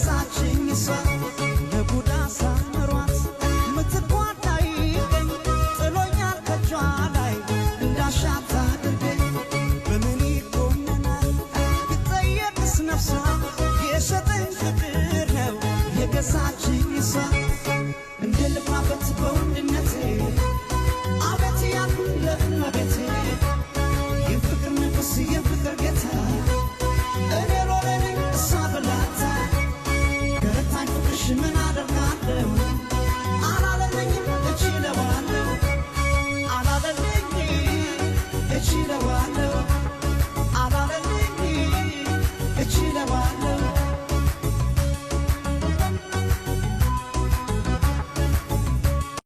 የገዛችኝ እሷ። ለጉዳ ሳምሯት ምትኳን አይገኝ፣ ጥሎኛል ከጇ ላይ እንዳሻት አድርገኝ። በምን ይኮነናል ብጠየቅስ ነፍሷ? የሸጠኝ ፍቅር ነው የገዛችኝ እሷ። እንደ ልባበት በወንድነት